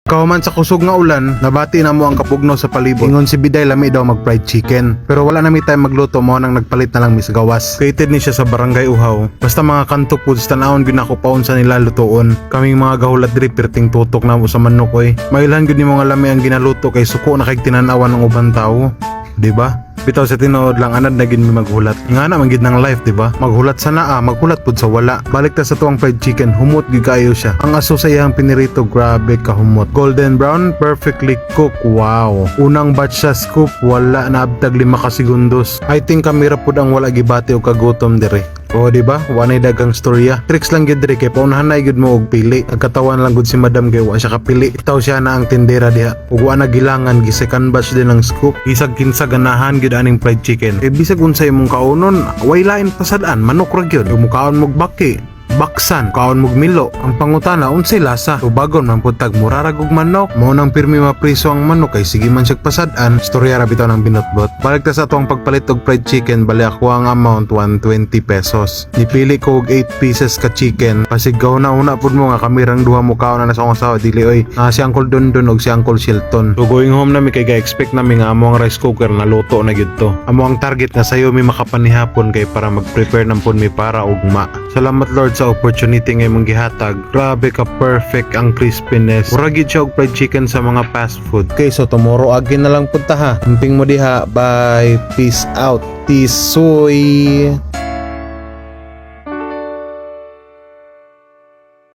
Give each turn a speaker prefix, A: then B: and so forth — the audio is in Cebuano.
A: Kahuman sa kusog nga ulan, nabati na mo ang kapugno sa palibot. Ingon si Biday, lami daw mag fried chicken. Pero wala na mi time magluto, mao nang nagpalit na lang mi sa gawas. Located ni siya sa Barangay Uhaw. Basta mga kanto foods, tan-awon gyud nako paunsa nila lutoon. Kaming mga gahulat diri, perting tutok na mo sa manok oy. Mailhan gyud nimo nga lami ang ginaluto kay suko na kay tinan-awan ng uban tawo. Di ba? Bitaw sa tinuod lang, anad na gid mi maghulat. Nga na man gid ng life, di ba? Maghulat sa naa, maghulat pud sa wala. Balik ta sa tuang fried chicken, humot gyud kaayo siya. Ang aso sa iyang pinirito, grabe ka humot. Golden brown, perfectly cooked. Wow. Unang batch sa scoop, wala na abtag 5 ka segundos. I think kami ra pud ang wala gibati og kagutom dire. O, di ba? Wa nay daghang storya. Tricks lang gyud diri kay paunahan na gyud mo og pili. Nagkatawan lang gud si madam kay wa siya kapili. Itaw siya na ang tindera diha. Ug wa na gilangan, gi second batch din ang scoop. Bisag kinsa ganahan gyud aning fried chicken. Kay bisag unsay imong kaunon, way lain pasad-an, manok ra gyud. Ug mukaon mog baki, baksan, kaon mog milo. Ang pangutana, unsay lasa? Tubagon man pud tag mura ra gug manok. Mao nang pirmi mapriso ang manok kay sige man siyag pasad-an. Istorya ra bitaw ng binotbot. Balik ta sa atong pagpalit og fried chicken, bali ako ang amount 120 pesos. Nipili ko og 8 pieces ka chicken. Pasig na una pud mo nga kami rang duha mo kaon na sa akong asawa, dili oy. Ah, si Uncle Dondon og si Uncle Shelton. So going home na mi kay ga-expect nami nga amo ang rice cooker na luto na gyud to. Amo ang target nga sayo mi makapanihapon kay para mag-prepare nang pud mi para ugma. Salamat, Lord, sa opportunity nga imong gihatag. Grabe ka perfect ang crispiness. Mura gyud siya og fried chicken sa mga fast food. Okay, so tomorrow again na lang punta ha. Amping mo diha. Bye. Peace out. Tisoy.